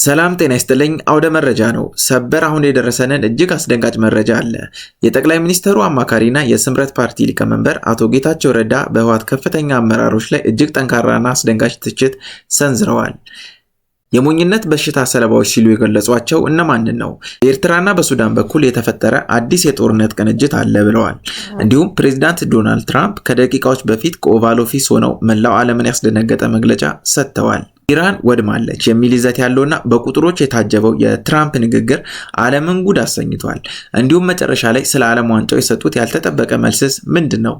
ሰላም ጤና ይስጥልኝ። አውደ መረጃ ነው። ሰበር አሁን የደረሰንን እጅግ አስደንጋጭ መረጃ አለ። የጠቅላይ ሚኒስትሩ አማካሪና የስምረት ፓርቲ ሊቀመንበር አቶ ጌታቸው ረዳ በህወሓት ከፍተኛ አመራሮች ላይ እጅግ ጠንካራና አስደንጋጭ ትችት ሰንዝረዋል። የሞኝነት በሽታ ሰለባዎች ሲሉ የገለጿቸው እነማንን ነው? በኤርትራና በሱዳን በኩል የተፈጠረ አዲስ የጦርነት ቅንጅት አለ ብለዋል። እንዲሁም ፕሬዚዳንት ዶናልድ ትራምፕ ከደቂቃዎች በፊት ከ Oval Office ሆነው መላው ዓለምን ያስደነገጠ መግለጫ ሰጥተዋል። ኢራን ወድማለች የሚል ይዘት ያለውና በቁጥሮች የታጀበው የትራምፕ ንግግር ዓለምን ጉድ አሰኝቷል። እንዲሁም መጨረሻ ላይ ስለ ዓለም ዋንጫው የሰጡት ያልተጠበቀ መልስስ ምንድን ነው?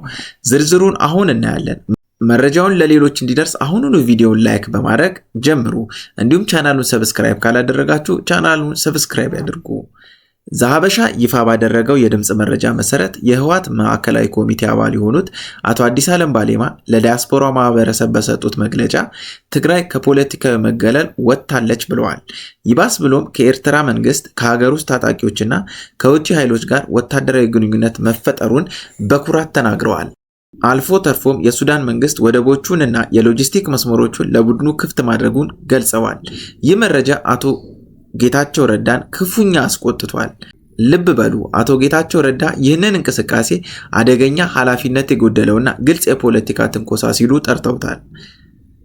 ዝርዝሩን አሁን እናያለን። መረጃውን ለሌሎች እንዲደርስ አሁኑኑ ቪዲዮውን like በማድረግ ጀምሩ። እንዲሁም ቻናሉን subscribe ካላደረጋችሁ ቻናሉን subscribe ያድርጉ። ዘሀበሻ ይፋ ባደረገው የድምፅ መረጃ መሰረት የህወሓት ማዕከላዊ ኮሚቴ አባል የሆኑት አቶ አዲስ ዓለም ባሌማ ለዲያስፖራ ማህበረሰብ በሰጡት መግለጫ ትግራይ ከፖለቲካዊ መገለል ወጥታለች ብለዋል። ይባስ ብሎም ከኤርትራ መንግስት፣ ከሀገር ውስጥ ታጣቂዎችና ከውጭ ኃይሎች ጋር ወታደራዊ ግንኙነት መፈጠሩን በኩራት ተናግረዋል። አልፎ ተርፎም የሱዳን መንግስት ወደቦቹንና የሎጂስቲክ መስመሮቹን ለቡድኑ ክፍት ማድረጉን ገልጸዋል። ይህ መረጃ አቶ ጌታቸው ረዳን ክፉኛ አስቆጥቷል። ልብ በሉ፣ አቶ ጌታቸው ረዳ ይህንን እንቅስቃሴ አደገኛ፣ ኃላፊነት የጎደለውና ግልጽ የፖለቲካ ትንኮሳ ሲሉ ጠርተውታል።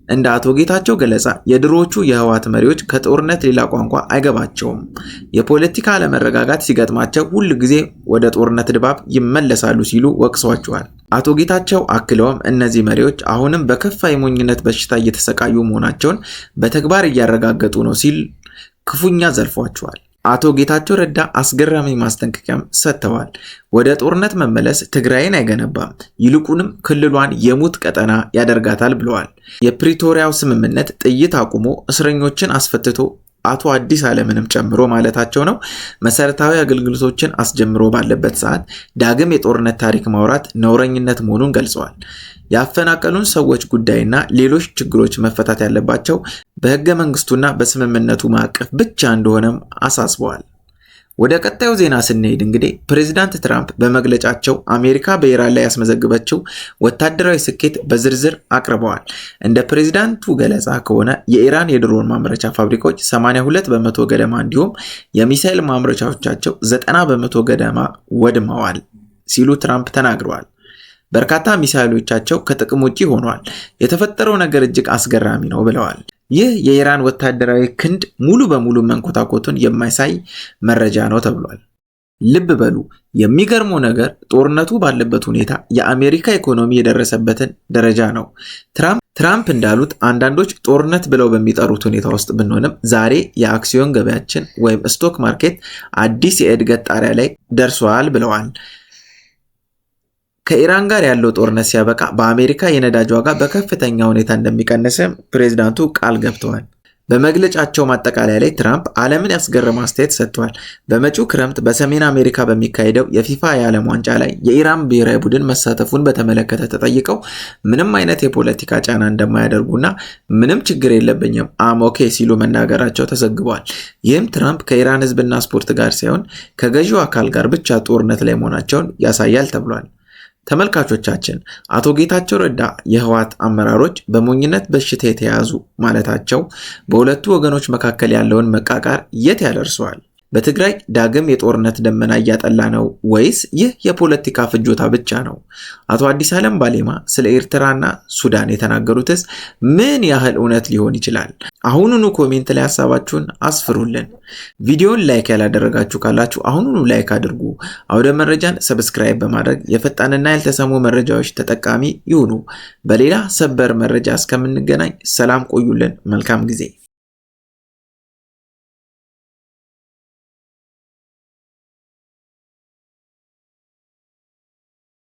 እንደ አቶ ጌታቸው ገለጻ የድሮዎቹ የህወሓት መሪዎች ከጦርነት ሌላ ቋንቋ አይገባቸውም። የፖለቲካ አለመረጋጋት ሲገጥማቸው ሁል ጊዜ ወደ ጦርነት ድባብ ይመለሳሉ ሲሉ ወቅሰዋቸዋል። አቶ ጌታቸው አክለውም እነዚህ መሪዎች አሁንም በከፋ የሞኝነት በሽታ እየተሰቃዩ መሆናቸውን በተግባር እያረጋገጡ ነው ሲል ክፉኛ ዘልፏቸዋል። አቶ ጌታቸው ረዳ አስገራሚ ማስጠንቀቂያም ሰጥተዋል። ወደ ጦርነት መመለስ ትግራይን አይገነባም፣ ይልቁንም ክልሏን የሙት ቀጠና ያደርጋታል ብለዋል። የፕሪቶሪያው ስምምነት ጥይት አቁሞ እስረኞችን አስፈትቶ አቶ አዲስ ዓለምንም ጨምሮ ማለታቸው ነው፣ መሰረታዊ አገልግሎቶችን አስጀምሮ ባለበት ሰዓት ዳግም የጦርነት ታሪክ ማውራት ነውረኝነት መሆኑን ገልጸዋል። ያፈናቀሉን ሰዎች ጉዳይና ሌሎች ችግሮች መፈታት ያለባቸው በህገ መንግስቱና በስምምነቱ ማዕቀፍ ብቻ እንደሆነም አሳስበዋል። ወደ ቀጣዩ ዜና ስንሄድ እንግዲህ ፕሬዚዳንት ትራምፕ በመግለጫቸው አሜሪካ በኢራን ላይ ያስመዘገበችው ወታደራዊ ስኬት በዝርዝር አቅርበዋል። እንደ ፕሬዚዳንቱ ገለጻ ከሆነ የኢራን የድሮን ማምረቻ ፋብሪካዎች 82% ገደማ እንዲሁም የሚሳይል ማምረቻዎቻቸው 90% ገደማ ወድመዋል ሲሉ ትራምፕ ተናግረዋል። በርካታ ሚሳይሎቻቸው ከጥቅም ውጪ ሆኗል። የተፈጠረው ነገር እጅግ አስገራሚ ነው ብለዋል። ይህ የኢራን ወታደራዊ ክንድ ሙሉ በሙሉ መንኮታኮቱን የማይሳይ መረጃ ነው ተብሏል። ልብ በሉ፣ የሚገርመው ነገር ጦርነቱ ባለበት ሁኔታ የአሜሪካ ኢኮኖሚ የደረሰበትን ደረጃ ነው። ትራምፕ እንዳሉት አንዳንዶች ጦርነት ብለው በሚጠሩት ሁኔታ ውስጥ ብንሆንም ዛሬ የአክሲዮን ገበያችን ወይም stock market አዲስ የእድገት ጣሪያ ላይ ደርሷል ብለዋል። ከኢራን ጋር ያለው ጦርነት ሲያበቃ በአሜሪካ የነዳጅ ዋጋ በከፍተኛ ሁኔታ እንደሚቀንስም ፕሬዝዳንቱ ቃል ገብተዋል። በመግለጫቸው ማጠቃለያ ላይ ትራምፕ ዓለምን ያስገረመ አስተያየት ሰጥተዋል። በመጪው ክረምት በሰሜን አሜሪካ በሚካሄደው የፊፋ የዓለም ዋንጫ ላይ የኢራን ብሔራዊ ቡድን መሳተፉን በተመለከተ ተጠይቀው ምንም አይነት የፖለቲካ ጫና እንደማያደርጉና ምንም ችግር የለብኝም፣ I'm okay ሲሉ መናገራቸው ተዘግቧል። ይህም ትራምፕ ከኢራን ሕዝብና ስፖርት ጋር ሳይሆን ከገዢው አካል ጋር ብቻ ጦርነት ላይ መሆናቸውን ያሳያል ተብሏል። ተመልካቾቻችን፣ አቶ ጌታቸው ረዳ የህወሓት አመራሮች በሞኝነት በሽታ የተያዙ ማለታቸው በሁለቱ ወገኖች መካከል ያለውን መቃቃር የት ያደርሰዋል? በትግራይ ዳግም የጦርነት ደመና እያጠላ ነው ወይስ ይህ የፖለቲካ ፍጆታ ብቻ ነው? አቶ አዲስ ዓለም ባሌማ ስለ ኤርትራና ሱዳን የተናገሩትስ ምን ያህል እውነት ሊሆን ይችላል? አሁኑኑ comment ላይ ሀሳባችሁን አስፍሩልን። ቪዲዮን like ያላደረጋችሁ ካላችሁ አሁኑኑ like አድርጉ። አውደ መረጃን subscribe በማድረግ የፈጣንና ያልተሰሙ መረጃዎች ተጠቃሚ ይሁኑ። በሌላ ሰበር መረጃ እስከምንገናኝ ሰላም ቆዩልን። መልካም ጊዜ።